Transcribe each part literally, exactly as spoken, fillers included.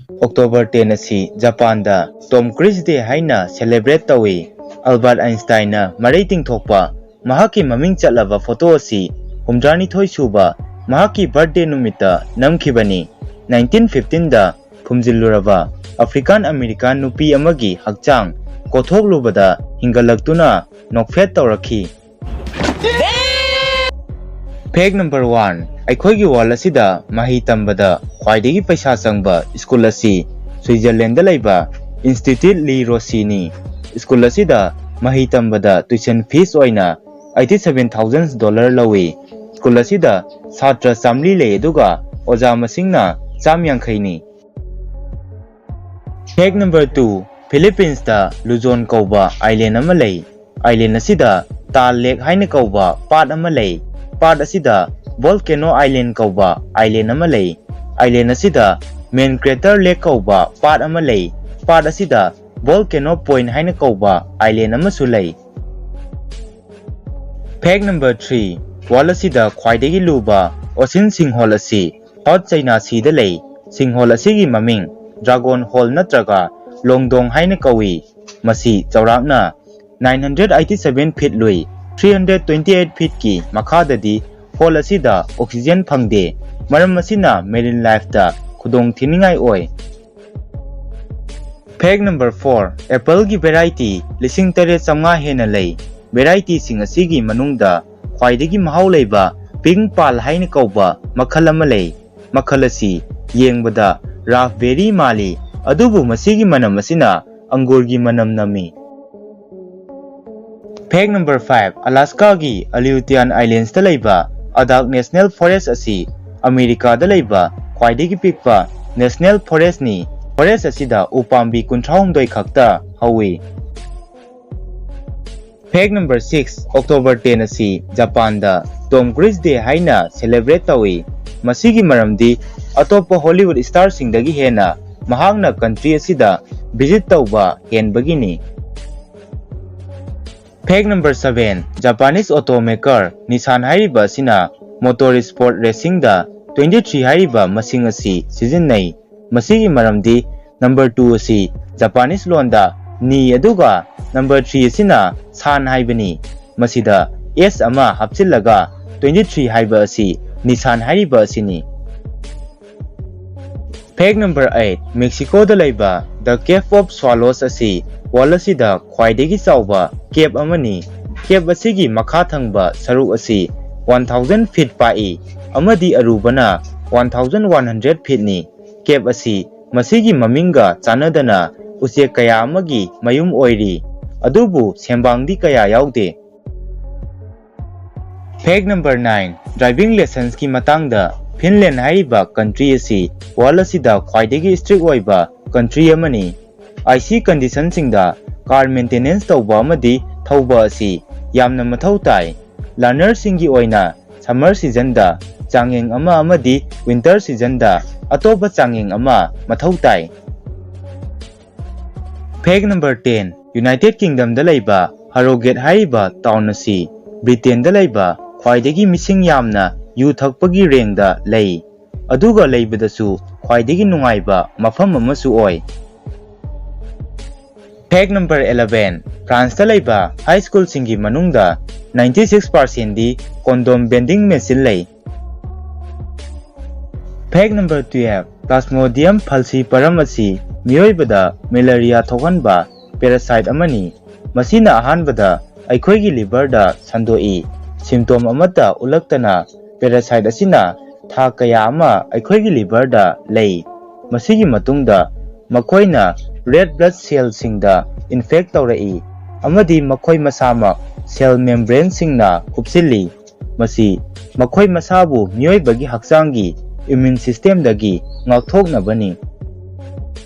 October ten ꯑꯁꯤ ꯖꯄꯥꯟꯗ Tom Cruise Day ꯍꯥꯏꯅ celebrate ꯇꯧꯏ꯫ Albert Einsteinꯅ ꯃꯔꯩ ꯇꯤꯡꯊꯣꯛꯄ ꯃꯍꯥꯛꯀꯤ ꯃꯃꯤꯡ ꯆꯠꯂꯕ ꯐꯣꯇꯣ ꯑꯁꯤ ꯍꯨꯝꯗ꯭ꯔꯥꯅꯤꯊꯣꯏ ꯁꯨꯕ ꯃꯍꯥꯛꯀꯤ birthday ꯅꯨꯃꯤꯠꯇ ꯅꯝꯈꯤꯕꯅꯤ꯫ Nineteen fifteenꯗ ꯐꯨꯝꯖꯤꯜꯂꯨꯔꯕ African American ꯅꯨꯄꯤ ꯑꯃꯒꯤ ꯍꯛꯆꯥꯡ ꯀꯣꯊꯣꯛꯂꯨꯕꯗ ꯍꯤꯡꯒꯠꯂꯛꯇꯨꯅ ꯅꯣꯛꯐꯦꯠ ꯇꯧꯔꯛꯈꯤ꯫ Fact number one, ꯑꯩꯈꯣꯏꯒꯤ world ꯑꯁꯤꯗ ꯃꯍꯩ ꯇꯝꯕꯗ ꯈ꯭ꯋꯥꯏꯗꯒꯤ ꯄꯩꯁꯥ ꯆꯪꯕ school ꯑꯁꯤ Switzerlandꯗ ꯂꯩꯕ Institut Le Rossyꯅꯤ꯫ School ꯑꯁꯤꯗ ꯃꯍꯩ ꯇꯝꯕꯗ tuition fees ꯑꯣꯏꯅ eighty seven thousand dollar ꯂꯧꯏ꯫ School ꯑꯁꯤꯗ ꯁꯥꯇ꯭ꯔ ꯆꯥꯃꯔꯤ ꯂꯩ, ꯑꯗꯨꯒ ꯑꯣꯖꯥ ꯃꯁꯤꯡꯅ ꯆꯥꯝ ꯌꯥꯡꯈꯩꯅꯤ꯫ Fact number two, Philippinesꯇ Luzon ꯀꯧꯕ island ꯑꯃ ꯂꯩ꯫ Island ꯑꯁꯤꯗ Taal Lake ꯍꯥꯏꯅ ꯀꯧꯕ ꯄꯥꯠ ꯑꯃ ꯂꯩ꯫ ꯄꯥꯠ ꯑꯁꯤꯗ Volcano Island ꯀꯧꯕ island ꯑꯃ ꯂꯩ꯫ Island ꯑꯁꯤꯗ Main Crater Lake ꯀꯧꯕ ꯄꯥꯠ ꯑꯃ ꯂꯩ꯫ ꯄꯥꯠ ꯑꯁꯤꯗ Volcano Point ꯍꯥꯏꯅ ꯀꯧꯕ island ꯑꯃꯁꯨ ꯂꯩ꯫ Fact number three, world ꯑꯁꯤꯗ ꯈ꯭ꯋꯥꯏꯗꯒꯤ ꯂꯨꯕ ocean sinkhole ꯑꯁꯤ South China Seaꯗ ꯂꯩ꯫ Sinkhole ꯑꯁꯤꯒꯤ ꯃꯃꯤꯡ Dragon Hole ꯅꯠꯇ꯭ꯔꯒ Longdong ꯍꯥꯏꯅ ꯀꯧꯏ꯫ ꯃꯁꯤ ꯆꯥꯎꯔꯥꯛꯅ nine hundred eighty seven feet ꯂꯨꯏ꯫ Three hundred twenty eight feetꯀꯤ ꯃꯈꯥꯗꯗꯤ hole ꯑꯁꯤꯗ oxygen ꯐꯪꯗꯦ꯫ ꯃꯔꯝ ꯑꯁꯤꯅ marine lifeꯇ ꯈꯨꯗꯣꯡ ꯊꯤꯅꯤꯡꯉꯥꯏ ꯑꯣꯏ꯫ Fact number four, appleꯒꯤ variety ꯂꯤꯁꯤꯡ ꯇꯔꯦꯠ ꯆꯥꯝꯃꯉꯥ ꯍꯦꯟꯅ ꯂꯩ꯫ Varietyꯁꯤꯡ ꯑꯁꯤꯒꯤ ꯃꯅꯨꯡꯗ ꯈ꯭ꯋꯥꯏꯗꯒꯤ ꯃꯍꯥꯎ ꯂꯩꯕ Pink Pearl ꯍꯥꯏꯅ ꯀꯧꯕ ꯃꯈꯜ ꯑꯃ ꯂꯩ꯫ ꯃꯈꯜ ꯑꯁꯤ ꯌꯦꯡꯕꯗ raspberry ꯃꯥꯜꯂꯤ, ꯑꯗꯨꯕꯨ ꯃꯁꯤꯒꯤ ꯃꯅꯝ ꯑꯁꯤꯅ ꯑꯪꯒꯨꯔꯒꯤ ꯃꯅꯝ ꯅꯝꯃꯤ꯫ Fact number five, Alaskaꯒꯤ Aleutian Islandsꯇ ꯂꯩꯕ Adak National Forest ꯑꯁꯤ ꯑꯃꯦꯔꯤꯀꯥꯗ ꯂꯩꯕ ꯈ꯭ꯋꯥꯏꯗꯒꯤ ꯄꯤꯛꯄ national forestꯅꯤ꯫ Forest ꯑꯁꯤꯗ ꯎꯄꯥꯝꯕꯤ ꯀꯨꯟꯊ꯭ꯔꯥꯍꯨꯝꯗꯣꯏ ꯈꯛꯇ ꯍꯧꯏ꯫ Fact number six, October ten ꯑꯁꯤ ꯖꯄꯥꯟꯗ Tom Cruise Day ꯍꯥꯏꯅ celebrate ꯇꯧꯏ꯫ ꯃꯁꯤꯒꯤ ꯃꯔꯝꯗꯤ ꯑꯇꯣꯞꯄ Hollywood starꯁꯤꯡꯗꯒꯤ ꯍꯦꯟꯅ ꯃꯍꯥꯛꯅ country ꯑꯁꯤꯗ visit ꯇꯧꯕ ꯍꯦꯟꯕꯒꯤꯅꯤ꯫ Fact number seven, Japanese automaker Nissan ꯍꯥꯏꯔꯤꯕ ꯑꯁꯤꯅ motor sport racingꯗ twenty three ꯍꯥꯏꯔꯤꯕ ꯃꯁꯤꯡ ꯑꯁꯤ ꯁꯤꯖꯤꯟꯅꯩ꯫ ꯃꯁꯤꯒꯤ ꯃꯔꯝꯗꯤ number two ꯑꯁꯤ Japanese ꯂꯣꯟꯗ ꯅꯤ ꯑꯗꯨꯒ number three ꯑꯁꯤꯅ ꯁꯥꯟ ꯍꯥꯏꯕꯅꯤ꯫ ꯃꯁꯤꯗ S ꯑꯃ ꯍꯥꯞꯆꯤꯜꯂꯒ twenty three ꯍꯥꯏꯕ ꯑꯁꯤ ꯅꯤꯁꯥꯟ ꯍꯥꯏꯔꯤꯕ ꯑꯁꯤꯅꯤ꯫ Fact number eight, ꯃꯦꯛꯁꯤꯀꯣꯗ ꯂꯩꯕ The Cave of Swallows ꯑꯁꯤ world ꯑꯁꯤꯗ ꯈ꯭ꯋꯥꯏꯗꯒꯤ ꯆꯥꯎꯕ cave ꯑꯃꯅꯤ꯫ Cave ꯑꯁꯤꯒꯤ ꯃꯈꯥ ꯊꯪꯕ ꯁꯔꯨꯛ ꯑꯁꯤ one thousand feet ꯄꯥꯛꯏ ꯑꯃꯗꯤ ꯑꯔꯨꯕꯅ one thousand one hundred feetꯅꯤ꯫ Cave ꯑꯁꯤ ꯃꯁꯤꯒꯤ ꯃꯃꯤꯡꯒ ꯆꯥꯟꯅꯗꯅ ꯎꯆꯦꯛ ꯀꯌꯥ ꯑꯃꯒꯤ ꯃꯌꯨꯝ ꯑꯣꯏꯔꯤ, ꯑꯗꯨꯕꯨ ꯁꯦꯝꯕꯥꯡꯗꯤ ꯀꯌꯥ ꯌꯥꯎꯗꯦ꯫ Fact number nine, driving licenseꯀꯤ ꯃꯇꯥꯡꯗ, ꯐꯤꯟꯂꯦꯟ ꯍꯥꯏꯔꯤꯕ country ꯑꯁꯤ world ꯑꯁꯤꯗ ꯈ꯭ꯋꯥꯏꯗꯒꯤ strict ꯑꯣꯏꯕ country ꯑꯃꯅꯤ꯫ Icy conditionꯁꯤꯡꯗ car maintenance ꯇꯧꯕ ꯑꯃꯗꯤ ꯊꯧꯕ ꯑꯁꯤ ꯌꯥꯝꯅ ꯃꯊꯧ ꯇꯥꯏ꯫ Learnerꯁꯤꯡꯒꯤ ꯑꯣꯏꯅ summer seasonꯗ ꯆꯥꯡꯌꯦꯡ ꯑꯃ ꯑꯃꯗꯤ winter seasonꯗ ꯑꯇꯣꯞꯄ ꯆꯥꯡꯌꯦꯡ ꯑꯃ ꯃꯊꯧ ꯇꯥꯏ꯫ Fact number ten, United Kingdomꯗ ꯂꯩꯕ Harrogate ꯍꯥꯏꯔꯤꯕ town ꯑꯁꯤ Britainꯗ ꯂꯩꯕ ꯈ꯭ꯋꯥꯏꯗꯒꯤ ꯃꯤꯁꯤꯡ ꯌꯥꯝꯅ ꯌꯨ ꯊꯛꯄꯒꯤ ꯔꯦꯡꯗ ꯂꯩ, ꯑꯗꯨꯒ ꯂꯩꯕꯗꯁꯨ ꯈ꯭ꯋꯥꯏꯗꯒꯤ ꯅꯨꯡꯉꯥꯏꯕ ꯃꯐꯝ ꯑꯃꯁꯨ ꯑꯣꯏ꯫ Fact number eleven, Franceꯇ ꯂꯩꯕ high schoolꯁꯤꯡꯒꯤ ꯃꯅꯨꯡꯗ ninety six percentꯗꯤ condom vending machine ꯂꯩ꯫ Fact number twelve, Plasmodium falciparum ꯑꯁꯤ ꯃꯤꯑꯣꯏꯕꯗ malaria ꯊꯣꯛꯍꯟꯕ parasite ꯑꯃꯅꯤ꯫ ꯃꯁꯤꯅ ꯑꯍꯥꯟꯕꯗ ꯑꯩꯈꯣꯏꯒꯤ liverꯗ ꯁꯟꯗꯣꯛꯏ꯫ Symptom ꯑꯃꯠꯇ ꯎꯠꯂꯛꯇꯅ parasite ꯑꯁꯤꯅ ꯊꯥ ꯀꯌꯥ ꯑꯃ ꯑꯩꯈꯣꯏꯒꯤ liverꯗ ꯂꯩ꯫ ꯃꯁꯤꯒꯤ ꯃꯇꯨꯡꯗ ꯃꯈꯣꯏꯅ red blood cellꯁꯤꯡꯗ infect ꯇꯧꯔꯛꯏ ꯑꯃꯗꯤ ꯃꯈꯣꯏ ꯃꯁꯥꯃꯛ cell membraneꯁꯤꯡꯅ ꯀꯨꯞꯁꯤꯜꯂꯤ꯫ ꯃꯁꯤ ꯃꯈꯣꯏ ꯃꯁꯥꯕꯨ ꯃꯤꯑꯣꯏꯕꯒꯤ ꯍꯛꯆꯥꯡꯒꯤ immune systemꯗꯒꯤ ꯉꯥꯛꯊꯣꯛꯅꯕꯅꯤ꯫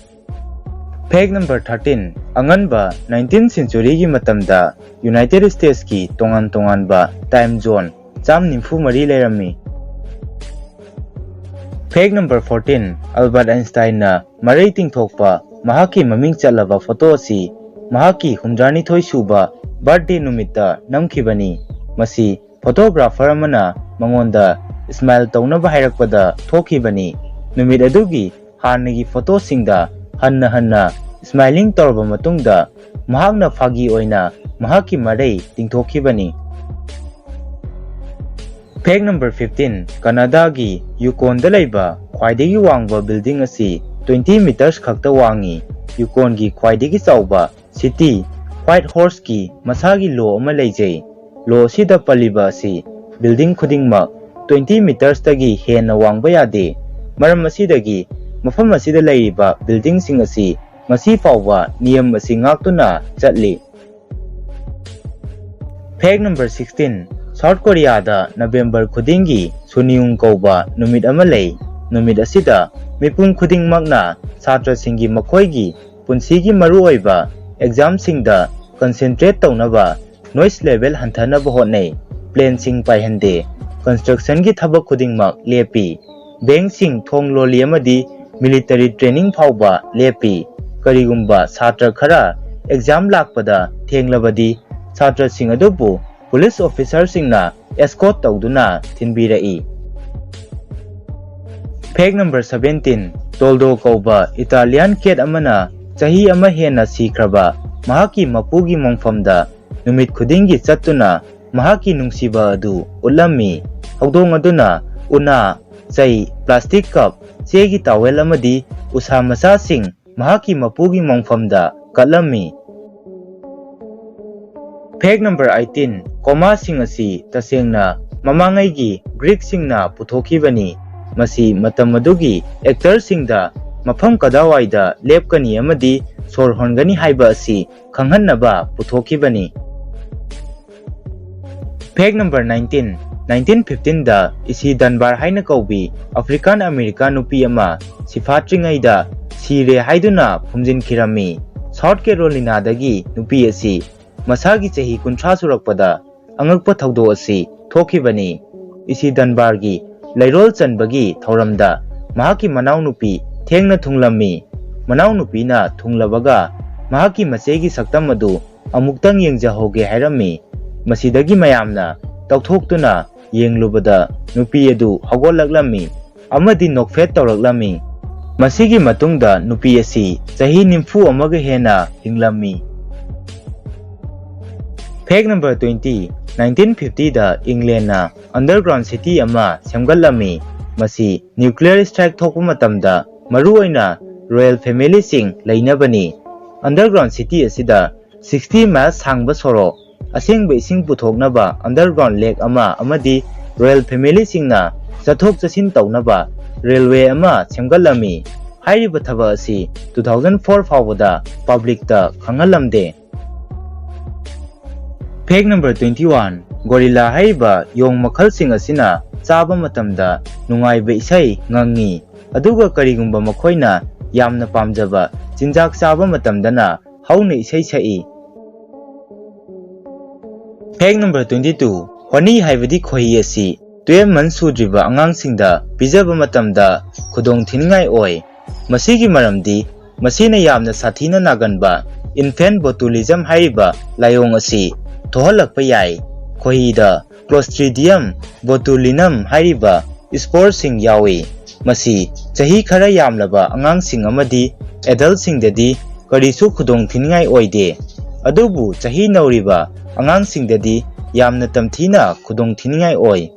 Fact number thirteen, ꯑꯉꯟꯕ nineteenth centuryꯒꯤ ꯃꯇꯝꯗ United Statesꯀꯤ ꯇꯣꯉꯥꯟ ꯇꯣꯉꯥꯟꯕ time zone ꯆꯥꯝ ꯅꯤꯐꯨ ꯃꯔꯤ ꯂꯩꯔꯝꯃꯤ꯫ Fact number fourteen, Albert Einsteinꯅ ꯃꯔꯩ ꯇꯤꯡꯊꯣꯛꯄ ꯃꯍꯥꯛꯀꯤ ꯃꯃꯤꯡ ꯆꯠꯂꯕ photo ꯑꯁꯤ ꯃꯍꯥꯛꯀꯤ ꯍꯨꯝꯗ꯭ꯔꯥꯅꯤꯊꯣꯏ ꯁꯨꯕ birthday ꯅꯨꯃꯤꯠꯇ ꯅꯝꯈꯤꯕꯅꯤ꯫ ꯃꯁꯤ photographer ꯑꯃꯅ ꯃꯉꯣꯟꯗ smile ꯇꯧꯅꯕ ꯍꯥꯏꯔꯛꯄꯗ ꯊꯣꯛꯈꯤꯕꯅꯤ꯫ ꯅꯨꯃꯤꯠ ꯑꯗꯨꯒꯤ ꯍꯥꯟꯅꯒꯤ ꯐꯣꯇꯣꯁꯤꯡꯗ ꯍꯟꯅ ꯍꯟꯅ ꯁ꯭ꯃꯥꯏꯂꯤꯡ ꯇꯧꯔꯕ ꯃꯇꯨꯡꯗ, ꯃꯍꯥꯛꯅ ꯐꯥꯒꯤ ꯑꯣꯏꯅ ꯃꯍꯥꯛꯀꯤ ꯃꯔꯩ ꯇꯤꯡꯊꯣꯛꯈꯤꯕꯅꯤ꯫ Fact number fifteen, ꯀꯅꯥꯗꯥꯒꯤ ꯌꯨꯀꯣꯟꯗ ꯂꯩꯕ ꯈ꯭ꯋꯥꯏꯗꯒꯤ ꯋꯥꯡꯕ building ꯑꯁꯤ twenty meters ꯈꯛꯇ ꯋꯥꯡꯉꯤ꯫ ꯌꯨꯀꯣꯟꯒꯤ ꯈ꯭ꯋꯥꯏꯗꯒꯤ ꯆꯥꯎꯕ city Whitehorseꯀꯤ ꯃꯁꯥꯒꯤ law ꯑꯃ ꯂꯩꯖꯩ꯫ Law ꯑꯁꯤꯗ ꯄꯜꯂꯤꯕ ꯑꯁꯤ building ꯈꯨꯗꯤꯡꯃꯛ twenty metersꯇꯒꯤ ꯍꯦꯟꯅ ꯋꯥꯡꯕ ꯌꯥꯗꯦ꯫ ꯃꯔꯝ ꯑꯁꯤꯗꯒꯤ ꯃꯐꯝ ꯑꯁꯤꯗ ꯂꯩꯔꯤꯕ buildingꯁꯤꯡ ꯑꯁꯤ ꯉꯁꯤ ꯐꯥꯎꯕ ꯅꯤꯌꯝ ꯑꯁꯤ ꯉꯥꯛꯇꯨꯅ ꯆꯠꯂꯤ꯫ Fact number sixteen, South Koreaꯗ November ꯈꯨꯗꯤꯡꯒꯤ ꯁꯨꯅꯤꯌꯨꯡ ꯀꯧꯕ ꯅꯨꯃꯤꯠ ꯑꯃ ꯂꯩ꯫ ꯅꯨꯃꯤꯠ ꯑꯁꯤꯗ ꯃꯤꯄꯨꯝ ꯈꯨꯗꯤꯡꯃꯛꯅ ꯁꯥꯇ꯭ꯔꯁꯤꯡꯒꯤ ꯃꯈꯣꯏꯒꯤ ꯄꯨꯟꯁꯤꯒꯤ ꯃꯔꯨꯑꯣꯏꯕ examꯁꯤꯡꯗ concentrate ꯇꯧꯅꯕ noise level ꯍꯟꯊꯅꯕ ꯍꯣꯠꯅꯩ꯫ Planeꯁꯤꯡ ꯄꯥꯏꯍꯟꯗꯦ꯫ Constructionꯒꯤ ꯊꯕꯛ ꯈꯨꯗꯤꯡꯃꯛ ꯂꯦꯞꯄꯤ꯫ Bankꯁꯤꯡ ꯊꯣꯡ ꯂꯣꯜꯂꯤ ꯑꯃꯗꯤ military training ꯐꯥꯎꯕ ꯂꯦꯞꯄꯤ꯫ ꯀꯔꯤꯒꯨꯝꯕ ꯁꯥꯇ꯭ꯔ ꯈꯔ exam ꯂꯥꯛꯄꯗ ꯊꯦꯡꯂꯕꯗꯤ, ꯁꯥꯇ꯭ꯔꯁꯤꯡ ꯑꯗꯨꯕꯨ police officerꯁꯤꯡꯅ escort ꯇꯧꯗꯨꯅ ꯊꯤꯟꯕꯤꯔꯛꯏ꯫ Fact number seventeen, Toldo ꯀꯧꯕ Italian cat ꯑꯃꯅ ꯆꯍꯤ ꯑꯃ ꯍꯦꯟꯅ ꯁꯤꯈ꯭ꯔꯕ ꯃꯍꯥꯛꯀꯤ ꯃꯄꯨꯒꯤ ꯃꯣꯡꯐꯝꯗ ꯅꯨꯃꯤꯠ ꯈꯨꯗꯤꯡꯒꯤ ꯆꯠꯇꯨꯅ ꯃꯍꯥꯛꯀꯤ ꯅꯨꯡꯁꯤꯕ ꯑꯗꯨ ꯎꯠꯂꯝꯃꯤ꯫ ꯍꯧꯗꯣꯡ ꯑꯗꯨꯅ ꯎꯅꯥ, ꯆꯩ, plastic cup, ꯆꯦꯒꯤ towel ꯑꯃꯗꯤ ꯎꯁꯥ ꯃꯆꯥꯁꯤꯡ ꯃꯍꯥꯛꯀꯤ ꯃꯄꯨꯒꯤ ꯃꯣꯡꯐꯝꯗ ꯀꯠꯂꯝꯃꯤ꯫ Fact number eighteen, ꯀꯣꯃꯥꯁꯤꯡ ꯑꯁꯤ ꯇꯁꯦꯡꯅ ꯃꯃꯥꯡꯉꯩꯒꯤ Greekꯁꯤꯡꯅ ꯄꯨꯊꯣꯛꯈꯤꯕꯅꯤ꯫ ꯃꯁꯤ ꯃꯇꯝ ꯑꯗꯨꯒꯤ actorꯁꯤꯡꯗ ꯃꯐꯝ ꯀꯗꯥꯋꯥꯏꯗ ꯂꯦꯞꯀꯅꯤ ꯑꯃꯗꯤ ꯁꯣꯔ ꯍꯣꯟꯒꯅꯤ ꯍꯥꯏꯕ ꯑꯁꯤ ꯈꯪꯍꯟꯅꯕ ꯄꯨꯊꯣꯛꯈꯤꯕꯅꯤ꯫ Fact number nineteen, nineteen fifteenꯗ ꯏꯁꯤ ꯗꯟꯕꯥꯔ ꯍꯥꯏꯅ ꯀꯧꯕꯤ African American ꯅꯨꯄꯤ ꯑꯃ ꯁꯤꯐꯥꯠꯇ꯭ꯔꯤꯉꯩꯗ ꯁꯤꯔꯦ ꯍꯥꯏꯗꯨꯅ ꯐꯨꯝꯖꯤꯟꯈꯤꯔꯝꯃꯤ꯫ South Carolinadꯒꯤ ꯅꯨꯄꯤ ꯑꯁꯤ ꯃꯁꯥꯒꯤ ꯆꯍꯤ ꯀꯨꯟꯊ꯭ꯔꯥ ꯁꯨꯔꯛꯄꯗ ꯑꯉꯛꯄ ꯊꯧꯗꯣꯛ ꯑꯁꯤ ꯊꯣꯛꯈꯤꯕꯅꯤ꯫ ꯏꯁꯤ ꯗꯟꯕꯥꯔꯒꯤ ꯂꯩꯔꯣꯜ ꯆꯟꯕꯒꯤ ꯊꯧꯔꯝꯗ ꯃꯍꯥꯛꯀꯤ ꯃꯅꯥꯎꯅꯨꯄꯤ ꯊꯦꯡꯅ ꯊꯨꯡꯂꯝꯃꯤ꯫ ꯃꯅꯥꯎꯅꯨꯄꯤꯅ ꯊꯨꯡꯂꯕꯒ ꯃꯍꯥꯛꯀꯤ ꯃꯆꯦꯒꯤ ꯁꯛꯇꯝ ꯑꯗꯨ ꯑꯃꯨꯛꯇꯪ ꯌꯦꯡꯖꯍꯧꯒꯦ ꯍꯥꯏꯔꯝꯃꯤ꯫ ꯃꯁꯤꯗꯒꯤ ꯃꯌꯥꯝꯅ ꯇꯧꯊꯣꯛꯇꯨꯅ ꯌꯦꯡꯂꯨꯕꯗ ꯅꯨꯄꯤ ꯑꯗꯨ ꯍꯧꯒꯠꯂꯛꯂꯝꯃꯤ ꯑꯃꯗꯤ ꯅꯣꯛꯐꯦꯠ ꯇꯧꯔꯛꯂꯝꯃꯤ꯫ ꯃꯁꯤꯒꯤ ꯃꯇꯨꯡꯗ ꯅꯨꯄꯤ ꯑꯁꯤ ꯆꯍꯤ ꯅꯤꯐꯨ ꯑꯃꯒ ꯍꯦꯟꯅ ꯍꯤꯡꯂꯝꯃꯤ꯫ Fact number twenty, nineteen fifty ꯗ ꯏꯪꯂꯦꯟꯅ underground city ꯑꯃ ꯁꯦꯝꯒꯠꯂꯝꯃꯤ꯫ ꯃꯁꯤ nuclear strike ꯊꯣꯛꯄ ꯃꯇꯝꯗ ꯃꯔꯨꯑꯣꯏꯅ royal family ꯁꯤꯡ ꯂꯩꯅꯕꯅꯤ꯫ Underground city ꯑꯁꯤꯗ sixty miles ꯁꯥꯡꯕ ꯁꯣꯔꯣꯛ, ꯑꯁꯦꯡꯕ ꯏꯁꯤꯡ ꯄꯨꯊꯣꯛꯅꯕ underground lake ꯑꯃ ꯑꯃꯗꯤ royal family ꯁꯤꯡꯅ ꯆꯠꯊꯣꯛ ꯆꯠꯁꯤꯟ ꯇꯧꯅꯕ railway ꯑꯃ ꯁꯦꯝꯒꯠꯂꯝꯃꯤ꯫ ꯍꯥꯏꯔꯤꯕ ꯊꯕꯛ ꯑꯁꯤ two thousand four ꯐꯥꯎꯕꯗ public ꯇ ꯈꯪꯍꯜꯂꯝꯗꯦ꯫ Fact number twenty one, gorilla ꯍꯥꯏꯔꯤꯕ ꯌꯣꯡ ꯃꯈꯜꯁꯤꯡ ꯑꯁꯤꯅ ꯆꯥꯕ ꯃꯇꯝꯗ ꯅꯨꯡꯉꯥꯏꯕ ꯏꯁꯩ ꯉꯪꯉꯤ, ꯑꯗꯨꯒ ꯀꯔꯤꯒꯨꯝꯕ ꯃꯈꯣꯏꯅ ꯌꯥꯝꯅ ꯄꯥꯝꯖꯕ ꯆꯤꯟꯖꯥꯛ ꯆꯥꯕ ꯃꯇꯝꯗꯅ ꯍꯧꯅ ꯏꯁꯩ ꯁꯛꯏ꯫ Fact number twenty two, honey ꯍꯥꯏꯕꯗꯤ ꯈꯣꯏꯍꯤ ꯑꯁꯤ twelve months ꯁꯨꯗ꯭ꯔꯤꯕ ꯑꯉꯥꯡꯁꯤꯡꯗ ꯄꯤꯖꯕ ꯃꯇꯝꯗ ꯈꯨꯗꯣꯡ ꯊꯤꯅꯤꯡꯉꯥꯏ ꯑꯣꯏ꯫ ꯃꯁꯤꯒꯤ ꯃꯔꯝꯗꯤ ꯃꯁꯤꯅ ꯌꯥꯝꯅ ꯁꯥꯊꯤꯅ ꯅꯥꯒꯟꯕ infant botulism ꯍꯥꯏꯔꯤꯕ ꯂꯥꯏꯑꯣꯡ ꯑꯁꯤ ꯊꯣꯛꯍꯜꯂꯛꯄ ꯌꯥꯏ꯫ ꯈꯣꯏꯍꯤꯗ Clostridium botulinum ꯍꯥꯏꯔꯤꯕ spore ꯁꯤꯡ ꯌꯥꯎꯏ꯫ ꯃꯁꯤ ꯆꯍꯤ ꯈꯔ ꯌꯥꯝꯂꯕ ꯑꯉꯥꯡꯁꯤꯡ ꯑꯃꯗꯤ adult ꯁꯤꯡꯗꯗꯤ ꯀꯔꯤꯁꯨ ꯈꯨꯗꯣꯡ ꯊꯤꯅꯤꯡꯉꯥꯏ ꯑꯣꯏꯗꯦ꯫ ꯑꯗꯨꯕꯨ ꯆꯍꯤ ꯅꯧꯔꯤꯕ ꯑꯉꯥꯡꯁꯤꯡꯗꯗꯤ ꯌꯥꯝꯅ ꯇꯝꯊꯤꯅ ꯈꯨꯗꯣꯡ ꯊꯤꯅꯤꯡꯉꯥꯏ ꯑꯣꯏ꯫